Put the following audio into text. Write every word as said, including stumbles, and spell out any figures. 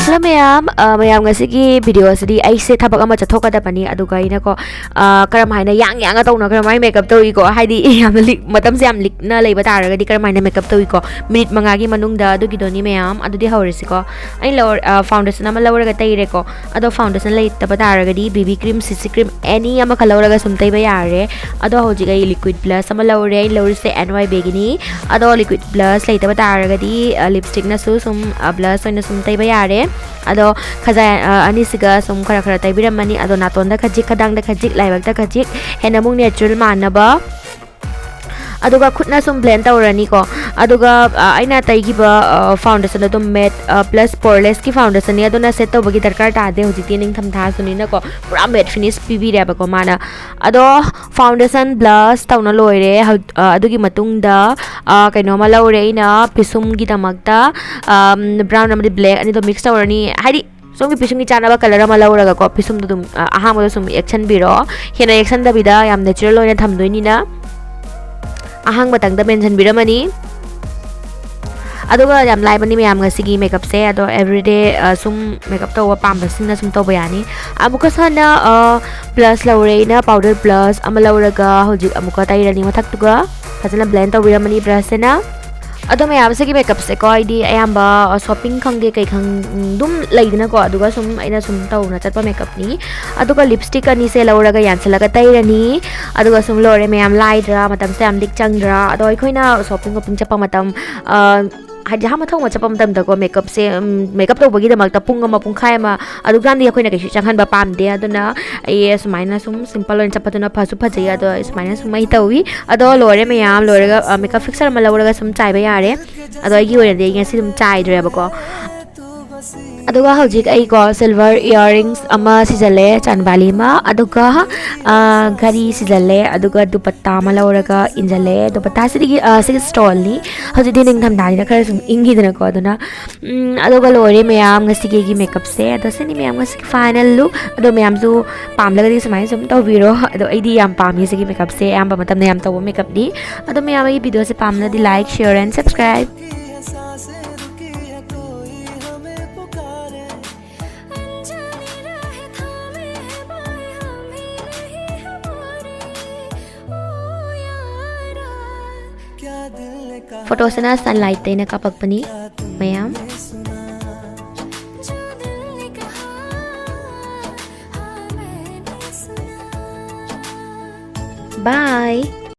Hello ꯃꯌꯥꯝ, ꯑ, ꯃꯌꯥꯝ, ꯉꯁꯤꯒꯤ video ꯑꯁꯤꯗꯤ ꯑꯩꯁꯦ ꯊꯕꯛ ꯑꯃ ꯆꯠꯊꯣꯛꯀꯗꯕꯅꯤ, ꯑꯗꯨꯒ ꯑꯩꯅꯀꯣ, ꯑ, ꯀꯔꯝ ꯍꯥꯏꯅ ꯌꯥꯡ ꯌꯥꯡꯅ ꯇꯧꯅ ꯀꯔꯝ ꯍꯥꯏꯅ makeup ꯇꯧꯏꯀꯣ, ꯍꯥꯏꯗꯤ ꯌꯥꯝꯅ ꯂꯤꯛ-, ꯃꯇꯝꯁꯦ ꯌꯥꯝ ꯂꯤꯛꯅ ꯂꯩꯕ ꯇꯥꯔꯒꯗꯤ ꯀꯔꯝ ꯍꯥꯏꯅ makeup ꯇꯧꯏꯀꯣ, minute ꯃꯉꯥꯒꯤ ꯃꯅꯨꯡꯗ꯫ ꯑꯗꯨꯒꯤꯗꯣꯅꯤ ꯃꯌꯥꯝ꯫ ꯑꯗꯨꯗꯤ ꯍꯧꯔꯁꯤꯀꯣ꯫ ꯑꯩ ꯂꯧꯔ-, ꯑ, foundation ꯑꯃ ꯂꯧꯔꯒ ꯇꯩꯔꯦꯀꯣ꯫ ꯑꯗꯣ foundation ꯂꯩꯇꯕ ꯇꯥꯔꯒꯗꯤ B B cream, C C cream, any ꯑꯃꯈꯛ ꯂꯧꯔꯒ ꯁꯨꯝ ꯇꯩꯕ ꯌꯥꯔꯦ꯫ ꯑꯗꯣ ꯍꯧꯖꯤꯛ ꯑꯩ liquid blush ꯑꯃ ꯂꯧꯔꯦ꯫ ꯑꯩ ꯂꯧꯔꯤꯁꯦ N Y Bꯒꯤꯅꯤ꯫ ꯑꯗꯣ liquid blush ꯂꯩꯇꯕ ꯇꯥꯔꯒꯗꯤ, ꯑ, lipstickꯅꯁꯨ ꯁꯨꯝ, ꯑ, blush ꯑꯣꯏꯅ ꯁꯨꯝ ꯇꯩꯕ ꯌꯥꯔꯦ꯫ ꯑꯗꯣ ꯈꯖꯥꯏ, ꯑ, ꯑꯅꯤꯁꯤꯒ ꯁꯨꯝ ꯈꯔ ꯈꯔ ꯇꯩꯕꯤꯔꯝꯃꯅꯤ꯫ ꯑꯗꯣ ꯅꯥꯇꯣꯟꯗ ꯈꯖꯤꯛ, ꯈꯗꯥꯡꯗ ꯈꯖꯤꯛ, ꯂꯥꯏꯕꯛꯇ ꯈꯖꯤꯛ, ꯍꯦꯟꯅ ꯑꯃꯨꯛ natural ꯃꯥꯟꯅꯕ꯫ ꯑꯗꯨꯒ ꯈꯨꯠꯅ ꯁꯨꯝ blend ꯇꯧꯔꯅꯤꯀꯣ꯫ ꯑꯗꯨꯒ, ꯑ, ꯑꯩꯅ ꯇꯩꯈꯤꯕ, ꯑ, foundation ꯑꯗꯨꯝ matte, ꯑ, plus porelessꯀꯤ foundationꯅꯤ꯫ ꯑꯗꯨꯅ set ꯇꯧꯕꯒꯤ ꯗꯔꯀꯥꯔ ꯇꯥꯗꯦ꯫ ꯍꯧꯖꯤꯛꯇꯤ ꯅꯤꯡꯊꯝꯊꯥꯁꯨꯅꯤꯅꯀꯣ, ꯄꯨꯔꯥ matte finish ꯄꯤꯕꯤꯔꯦꯕꯀꯣ ꯃꯥꯅ꯫ ꯑꯗꯣ foundation blush ꯇꯧꯅ ꯂꯣꯏꯔꯦ꯫ ꯍꯧ-, ꯑ, ꯑꯗꯨꯒꯤ ꯃꯇꯨꯡꯗ, ꯑ, ꯀꯩꯅꯣꯃ ꯂꯧꯔꯦ ꯑꯩꯅ ꯄꯤꯁꯨꯝꯒꯤꯗꯃꯛꯇ, ꯑꯝ, brown ꯑꯃꯗꯤ black ꯑꯅꯤꯗꯣ mix ꯇꯧꯔꯅꯤ꯫ ꯍꯥꯏꯗꯤ ꯁꯣꯝꯒꯤ ꯄꯤꯁꯨꯝꯒꯤ ꯆꯥꯅꯕ color ꯑꯃ ꯂꯧꯔꯒꯀꯣ, ꯄꯤꯁꯨꯝꯗꯣ ꯑꯗꯨꯝ, ꯑ, ꯑꯍꯥꯡꯕꯗ ꯁꯨꯝ ꯌꯦꯛꯁꯟꯕꯤꯔꯣ꯫ ꯍꯦꯟꯅ ꯌꯦꯛꯁꯟꯗꯕꯤꯗ ꯌꯥꯝ natural ꯑꯣꯏꯅ ꯊꯝꯗꯣꯏꯅꯤꯅ ꯑꯍꯥꯡꯕꯇꯪꯗ ꯃꯦꯟꯁꯤꯟꯕꯤꯔꯝꯃꯅꯤ꯫ ꯑꯗꯨꯒ ꯌꯥꯝ ꯂꯥꯏꯕꯅꯤ ꯃꯌꯥꯝ ꯉꯁꯤꯒꯤ makeupꯁꯦ꯫ ꯑꯗꯣ everyday, ꯑ, ꯁꯨꯝ makeup ꯇꯧꯕ ꯄꯥꯝꯕꯁꯤꯡꯅ ꯁꯨꯝ ꯇꯧꯕ ꯌꯥꯅꯤ꯫ ꯑꯃꯨꯛꯀ ꯍꯟꯅ, ꯑ, blush ꯂꯧꯔꯦ ꯑꯩꯅ, powder blush ꯑꯃ ꯂꯧꯔꯒ ꯍꯧꯖꯤꯛ ꯑꯃꯨꯛꯀ ꯇꯩꯔꯅꯤ ꯃꯊꯛꯇꯨꯒ꯫ ꯐꯖꯅ blend ꯇꯧꯕꯤꯔꯝꯃꯅꯤ brushꯁꯤꯅ꯫ ꯑꯗꯣ ꯃꯌꯥꯝ, ꯁꯤꯒꯤ makeupꯁꯦꯀꯣ, ꯑꯩꯗꯤ ꯑꯌꯥꯝꯕ, ꯑ, shopping ꯈꯪꯗꯦ ꯀꯩ ꯈꯪ-, ꯎꯝ, ꯑꯗꯨꯝ ꯂꯩꯗꯅꯀꯣ, ꯑꯗꯨꯒ ꯁꯨꯝ ꯑꯩꯅ ꯁꯨꯝ ꯇꯧꯅ ꯆꯠꯄ makeupꯅꯤ꯫ ꯑꯗꯨꯒ lipstick ꯑꯅꯤꯁꯦ ꯂꯧꯔꯒ ꯌꯥꯟꯁꯤꯜꯂꯒ ꯇꯩꯔꯅꯤ꯫ ꯑꯗꯨꯒ ꯁꯨꯝ ꯂꯣꯏꯔꯦ ꯃꯌꯥꯝ, ꯂꯥꯏꯗ꯭ꯔꯥ? ꯃꯇꯝꯁꯦ ꯌꯥꯝ ꯂꯤꯛ ꯆꯪꯗ꯭ꯔꯥ? ꯑꯗꯣ ꯑꯩꯈꯣꯏꯅ shopping ꯋꯣꯄꯤꯡ ꯆꯠꯄ ꯃꯇꯝ, ꯑ, ꯍꯥꯏꯗꯤ ꯑꯍꯥꯟꯕ ꯊꯧꯕ ꯆꯠꯄ ꯃꯇꯝꯗꯀꯣ, makeupꯁꯦ, ꯎꯝ, makeup ꯇꯧꯕꯒꯤ ꯗꯃꯛꯇ ꯄꯨꯡ ꯑꯃ, ꯄꯨꯡꯈꯥꯏ ꯑꯃ ꯑꯗꯨꯛ ꯌꯥꯝꯗꯤ ꯑꯩꯈꯣꯏꯅ ꯀꯩꯁꯨ ꯆꯪꯍꯟꯕ ꯄꯥꯝꯗꯦ꯫ ꯑꯗꯨꯅ ꯑꯩ ꯁꯨꯃꯥꯏꯅ ꯁꯨꯝ simple ꯑꯣꯏꯅ ꯆꯠꯄꯗꯨꯅ ꯐꯁꯨ ꯐꯖꯩ꯫ ꯑꯗꯣ ꯑꯩ ꯁꯨꯃꯥꯏꯅ ꯁꯨꯝ ꯑꯩ ꯇꯧꯏ꯫ ꯑꯗꯣ ꯂꯣꯏꯔꯦ ꯃꯌꯥꯝ, ꯂꯣꯏꯔꯒ, ꯑ, makeup fixer ꯑꯃ ꯂꯧꯔꯒ ꯁꯨꯝ ꯆꯥꯏꯕ ꯌꯥꯔꯦ꯫ ꯑꯗꯣ ꯑꯩꯒꯤ ꯑꯣꯏꯅꯗꯤ ꯑꯩ ꯉꯁꯤ ꯑꯗꯨꯝ ꯆꯥꯏꯗ꯭ꯔꯦꯕꯀꯣ꯫ ꯑꯗꯨꯒ ꯍꯧꯖꯤꯛ ꯑꯩꯀꯣ silver earrings ꯑꯃ ꯁꯤꯖꯜꯂꯦ, ꯆꯥꯟꯕꯥꯂꯤ ꯑꯃ, ꯑꯗꯨꯒ, ꯑ, ꯘꯔꯤ ꯁꯤꯖꯜꯂꯦ, ꯑꯗꯨꯒ ꯗꯨꯄꯠꯇꯥ ꯑꯃ ꯂꯧꯔꯒ ꯏꯟꯖꯜꯂꯦ꯫ ꯗꯨꯄꯠꯇꯥꯁꯤꯗꯤ, ꯑ, ꯁꯤꯒꯤ stoneꯅꯤ꯫ ꯍꯧꯖꯤꯛꯇꯤ ꯅꯤꯡꯊꯝꯊꯥꯅꯤꯅ ꯈꯔ ꯁꯨꯝ ꯏꯪꯈꯤꯗꯅꯀꯣ, ꯑꯗꯨꯅ, ꯎꯝ, ꯑꯗꯨꯒ ꯂꯣꯏꯔꯦ ꯃꯌꯥꯝ ꯉꯁꯤꯒꯤ ꯑꯩꯒꯤ makeupꯁꯦ꯫ ꯑꯗꯣ ꯁꯤꯅꯤ ꯃꯌꯥꯝ ꯉꯁꯤꯒꯤ final look꯫ ꯑꯗꯣ ꯃꯌꯥꯝꯁꯨ ꯄꯥꯝꯂꯒꯗꯤ ꯁꯨꯃꯥꯏꯅ ꯁꯨꯝ ꯇꯧꯕꯤꯔꯣ꯫ ꯑꯗꯣ ꯑꯩꯗꯤ ꯌꯥꯝ ꯄꯥꯝꯃꯤ ꯁꯤꯒꯤ makeupꯁꯦ, ꯑꯌꯥꯝꯕ ꯃꯇꯝꯗ ꯌꯥꯝ ꯇꯧꯕ makeupꯅꯤ꯫ ꯑꯗꯣ ꯃꯌꯥꯝ ꯑꯩꯒꯤ videoꯁꯦ ꯄꯥꯝꯂꯗꯤ like, share and subscribe꯫ ꯐꯣꯇꯣꯁꯤꯅ ꯁꯟꯂꯥꯏꯠꯇ ꯑꯩꯅ ꯀꯥꯞꯄꯛꯄꯅꯤ ꯃꯌꯥꯝ꯫ ꯕꯥꯏ꯫